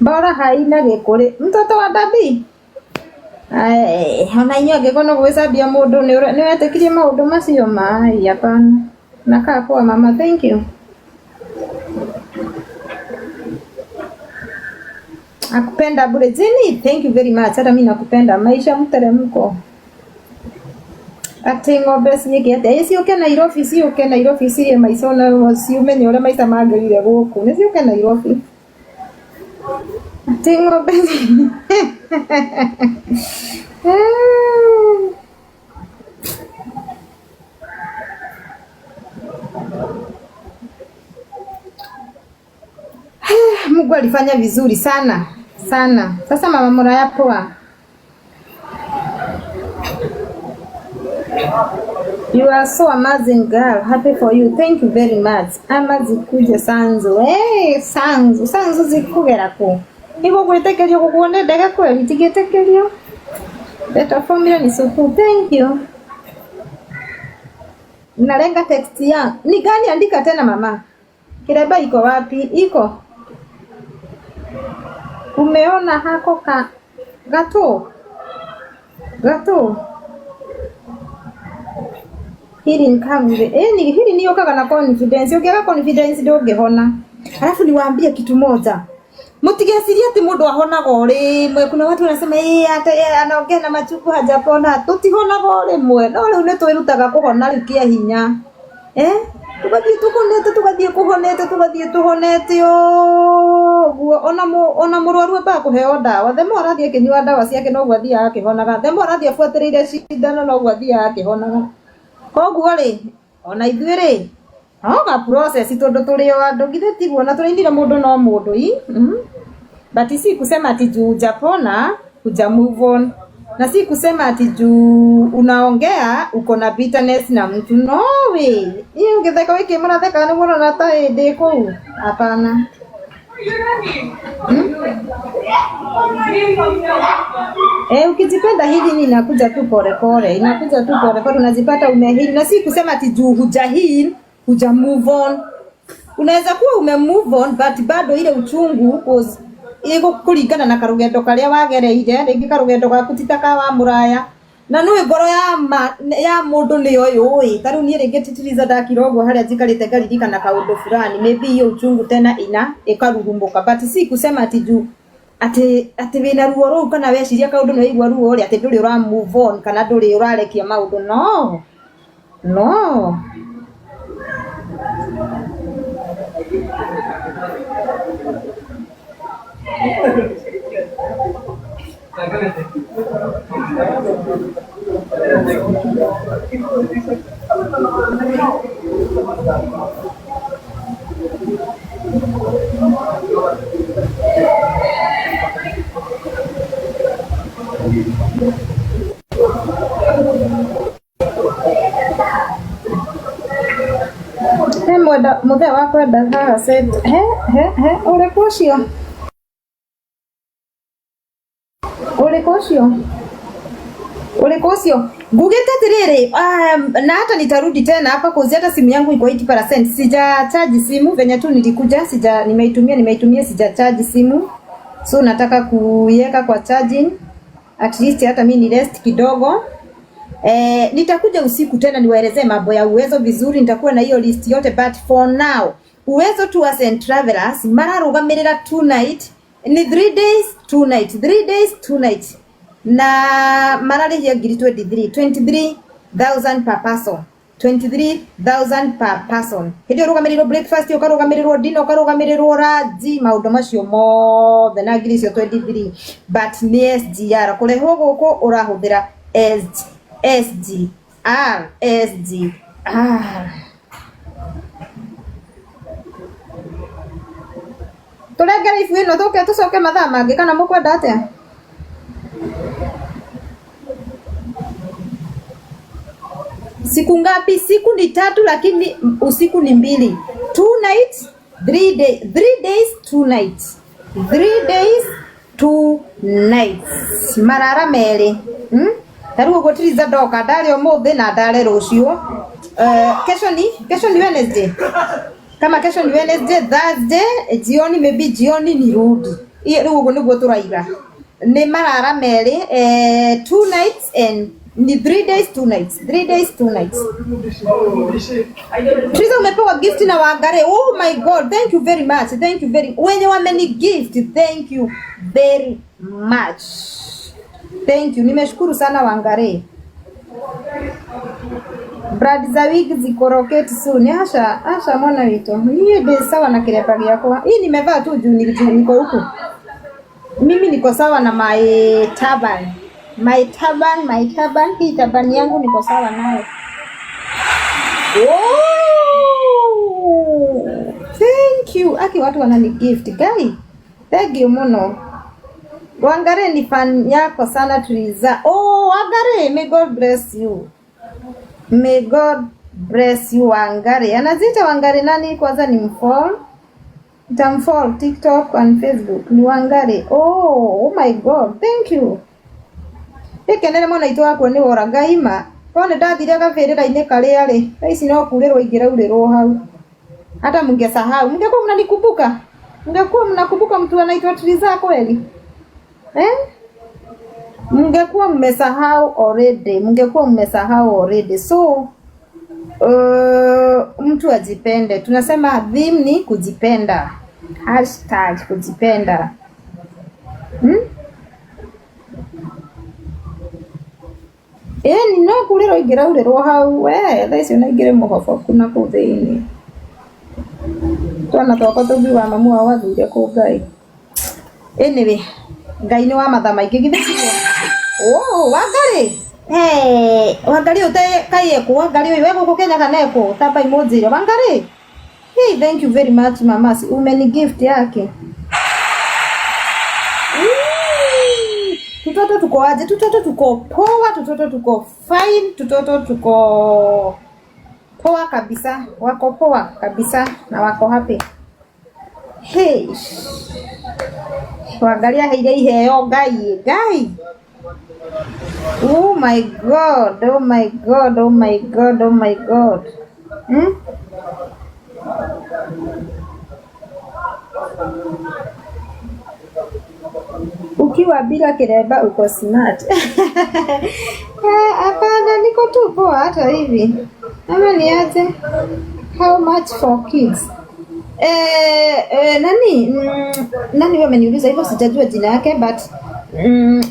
Bora haina gĩkũrĩ. Mtoto wa daddy. Ai, ona inyuĩ angĩkorwo no gwĩcambia mũndũ nĩ wetĩkirie maũndũ macio mai hapana. Nakaa poa mama, thank you. Akupenda bure. Jenny, thank you very much. Hata mimi nakupenda. Maisha mteremko. Atĩ ng'ombe ciĩke atĩa? Ĩ ciũke Nairobi, ciũke Nairobi cirĩe maica ona ciumenye ũrĩa maica magĩrĩire gũkũ. Nĩ ciũke Nairobi. Atĩ ng'ombe Mungu alifanya vizuri sana sana. Sasa mama Muraya, poa. You are so amazing girl. Happy for you. Thank you very much. Ama zikuje Sanzu. Hey, Sanzu. Sanzu zikugera ku. Niko gwĩtĩkĩrio gũkuo nĩ ndege kweli? Tigĩtĩkĩrio. Better formula ni supu. Thank you. Nalenga text ya. Ni gani andika tena mama? Kireba iko wapi? Iko. Umeona hako ka gato? Gato. Healing comes. Ni hili ni yokaga na confidence. Ukiaga confidence ndũngĩhona. Alafu niwaambie kitu moja. Mũtigecirie atĩ mũndũ ahonaga o rĩmwe. Kuna watu wanasema eh, hata anaongea na machuku hajapona. Tũtihonaga o rĩmwe. No rĩu nĩ twĩrutaga kũhona rĩu kĩa hinya. Eh? Tũgathiĩ tũhonete, tũgathiĩ kũhonete, tũgathiĩ tũhonete ũguo. Ona mũrwaru ambaga kũheo ndawa. The more arathiĩ akĩnyua ndawa ciake noguo athiaga akĩhonaga. The more arathiĩ abuatĩrĩire cindano noguo athiaga akĩhonaga. Koguo rĩ, ona ithuĩ rĩ, no ga process tondũ tũrĩ o andũ githĩ tiguo na tũrainire mũndũ no mũndũ i. But si kusema ati juu hujapona huja move on, na si kusema ati juu unaongea uko na bitterness na mtu. No way. Niĩ ũngĩtheka wĩkĩ mũratheka nĩ mũrona ta ndĩ kũu. Hapana. Eh, ukijipenda hivi inakuja tu pole pole, inakuja tu pole pole, unajipata umeheal, na si kusema ati juu huja heal, huja move on. Unaweza kuwa ume move on but bado ile uchungu cause ĩgũkũringana na karũgendo karĩa wagereire, rĩngĩ karũgendo gaku ti ta ka wa mũraya na nĩ ngoro ya ma, ya mũndũ nĩyo yũĩ. Ta rĩu niĩ rĩngĩ titiriza ndakira ũguo harĩa njikarĩte ngaririkana kaũndũ fulani, maybe hiyo uchungu tena ina ĩkarurumũka, but si kusema ati juu atĩ wĩna ruo rũu kana weciria kaũndũ nĩ waigua ruo rĩ atĩ ndũrĩ ũra move on kana ndũrĩ ũrarekia maũndũ. No, no. He mwenda mũthee wa kwenda haha said he he he ũrĩkũ ũcio ũrĩkũ ũcio ũrĩkũ ũcio ngugĩte atĩrĩrĩ, na hata nitarudi tena hapa cause hata simu yangu iko 80%. Sija charge simu venye tu nilikuja, sija nimeitumia sija charge simu, so nataka kuiweka kwa charging at least hata mi ni rest kidogo. Nitakuja usiku tena niwaelezee mambo ya Uwezo vizuri, nitakuwa na hiyo list yote, but for now Uwezo Tours and Travelers mararũgamĩrĩra 2 night ni 3 days 2 night 3 days 2 night na mararĩhia ngiri 23 23,000 per person, 23,000 per person. Hĩndĩ ĩyo ũrũgamĩrĩirwo breakfast, ũkarũgamĩrĩrwo dinner, ũkarũgamĩrĩrwo lunch, maũndũ macio mothe na ngiri icio 23, but nĩ SGR kũrehwo gũkũ ũrahũthĩra SGR SGR. Tũrengere ibu ĩno tũke tũcoke mathaa mangĩ kana mũkwenda atĩa? Siku ngapi? Siku ni 3 lakini usiku ni 2. 2 nights, 3 day, 3 days, 2 nights. 3 days, 2 nights. Marara merĩ. Ta rĩu ũguo Tiriza ndoka ndarĩ ũmũthĩ na ndare rũciũ. Kesho ni Wednesday. Kama kesho ni Wednesday, Thursday, jioni, maybe jioni nirudi. Rĩu ũguo nĩguo tũraiga nĩ marara merĩ, 2 nights and ni 3 days 2 nights, 3 days 2 nights. Triza, umepewa gift na Wangare. Oh my God, thank you very much. Thank you very, wenye wameni gift, thank you very much. Thank you. Nimeshukuru sana, Wangare. Brand za wig ziko rocket soon. Asha, Asha mwana wito. Niĩ ndĩ sawa na kiremba gĩakwa. Hii nimevaa tu juu juu niko huku. Mimi niko sawa na my turban. My turban, my turban. Hii turban yangu niko sawa nayo. Oh, thank you. Aki watu wanani gift. Guy, thank you muno. Wangare ni fan yako sana, Triza. Oh, Wangare, may God bless you. May God bless you, Wangare. Anaziita Wangare nani kwanza ni mfollow? Nitamfollow TikTok and Facebook. Ni Wangare. Oh, oh my God. Thank you. Ikenere mwana itũ wakwa nĩ wora ngaima. Ko nĩ ndathire gabĩrĩra-inĩ karĩa rĩ. Thaa ici no kurĩrwo ingĩraurĩrwo hau. Hata mngesahau. Mngekuwa mnanikumbuka. Mngekuwa mnakumbuka mtu anaitwa Triza kweli? Eh? Mngekuwa mmesahau already. Mngekuwa mmesahau already. So, mtu ajipende. Tunasema theme ni kujipenda. #kujipenda. Hmm? Ĩni no kurĩrwo ingĩraurĩrwo hau we thaa icio na ingĩrĩ mũhoboku na kũu thĩinĩ. Twana twakwa tũngiuga mamu wao athire kũ Ngai. Anyway, Ngai nĩ wa matha maingĩ githĩ tiguo? Oh, Wangari. Hey, Wangari ũte kai ekũ? Wangari ũyũ we gũkũ Kenya kana ekũ? Tamba imũnjĩre. Wangari. Hey, thank you very much, mama. Umeni gift yake. Tutoto tuko aje? Tutoto tuko poa, tutoto tuko fine, tutoto tuko poa kabisa, wako poa kabisa na wako happy. Hey. Wangalia heire iheo Ngai, Ngai. Oh my God, oh my God, oh my God, oh my God. Hmm? Ukiwa bila kiremba uko smart. Hapana, niko tu poa hata hivi. Ama niaje? How much for kids? Nani nani wewe ameniuliza hivyo, sijajua jina yake, but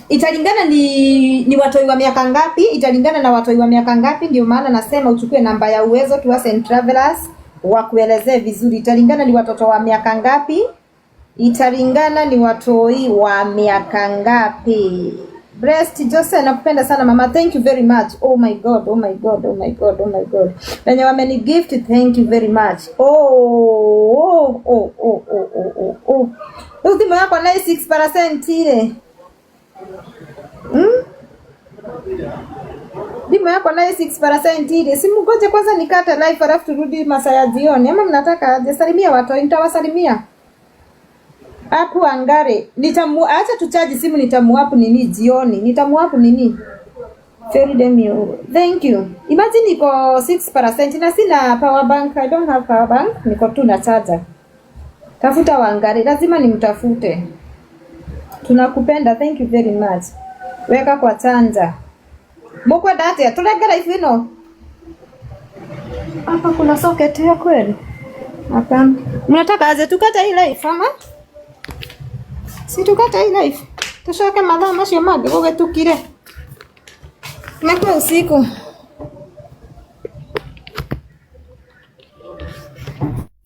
italingana ni watoi wa miaka ngapi, italingana na watoi wa miaka ngapi. Ndio maana nasema uchukue namba ya Uwezo Tours and Travelers wakuelezee vizuri. Italingana ni watoto wa miaka ngapi, italingana ni watoi wa miaka ngapi. Breast Jose, nakupenda sana mama, thank you very much. Oh my God, oh my God, oh my God, oh my God. Wenye wameni gift, thank you very much. Oh, oh, oh, oh, oh, oh, oh, oh. Rĩu thimũ yakwa nĩ 6% ile. Hmm? Thimũ yakwa nĩ 6% ile. Si mngoje kwanza nikate live alafu turudi masaa ya jioni. Ama mnataka aje? Salimia watu, nitawasalimia. Apu Angare, nitamu acha tuchaji simu, nitamuapu nini jioni, nitamuapu nini Ferry Demio. Thank you. Imagine niko 6% na sina power bank. I don't have power bank. Niko tu na charger. Tafuta Wangari, lazima nimtafute. Tunakupenda, thank you very much. Weka kwa chanja. Mukwenda atia? Turengera ibu ino. Hapa kuna socket ya kweli? Hapana. Mnataka aje tukate hii live ama? Si tukate hii live. Tucoke mathaa macio mangĩ gũgĩtukire. Imekuwa usiku.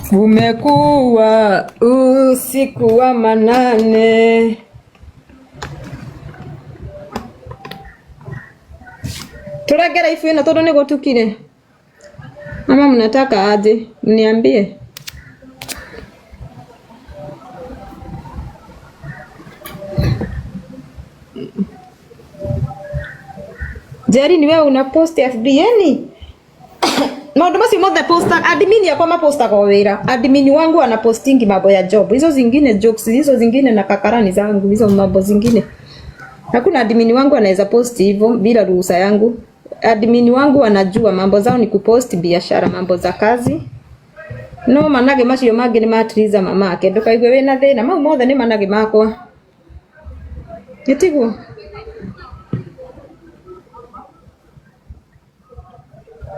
Kumekuwa usiku wa manane. Turengera ibu ino tondu nĩ gũtukire. Ama mnataka aje? Mniambie. Jerry, ni wewe una post FB yani? Maũndũ macio mothe posta admin yakwa mapostaga o wĩra. Admin wangu anapostingi mambo ya job. Hizo zingine jokes, hizo zingine na kakarani zangu, hizo mambo zingine. Hakuna admin wangu anaweza post hivyo bila ruhusa yangu. Admin wangu anajua mambo zao ni kupost biashara, mambo za kazi. No manage macio mangĩ nĩ matiriza mamake, ndũkaigue wĩna thĩna, mau mothe nĩ manage makwa. Gĩtiguo?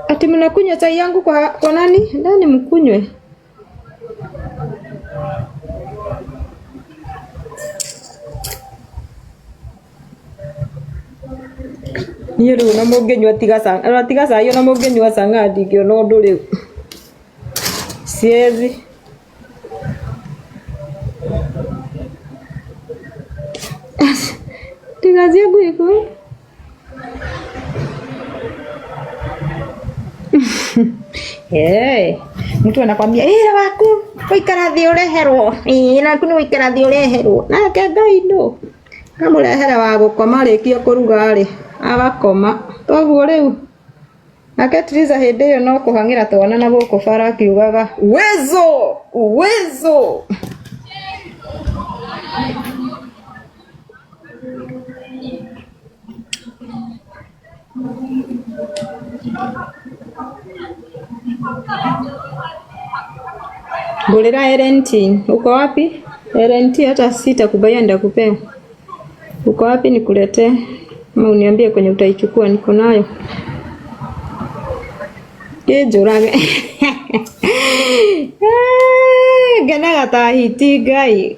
Ati mnakunywa chai yangu kwa nani? Ndani mkunywe. Niĩ rĩu ona mũngĩnyua tiga ona tiga cai ona mũngĩnyua cang'aa ndingĩona ũndũ rĩu. Siezi. Tiga ciaku iko. Hey, mtu anakwambia ira waku gũikara thĩ ũreherwo, ĩra waku nĩ gũikara thĩ ũreherwo. Nake Ngai ndũ amũrehere wa gũkoma arĩkia kũruga rĩ agakoma. Toguo rĩu nake Triza hĩndĩ ĩyo no kũhang'ĩra twana na gũkũ bara akiugaga uwezo uwezo. Ngũrĩra LNT. Uko wapi? LNT hata sitakubaya ndakupea. Uko wapi nikuletee? Ama uniambie kwenye utaichukua, niko nayo. Kĩnjũrage. Ngenaga ta hiti Ngai.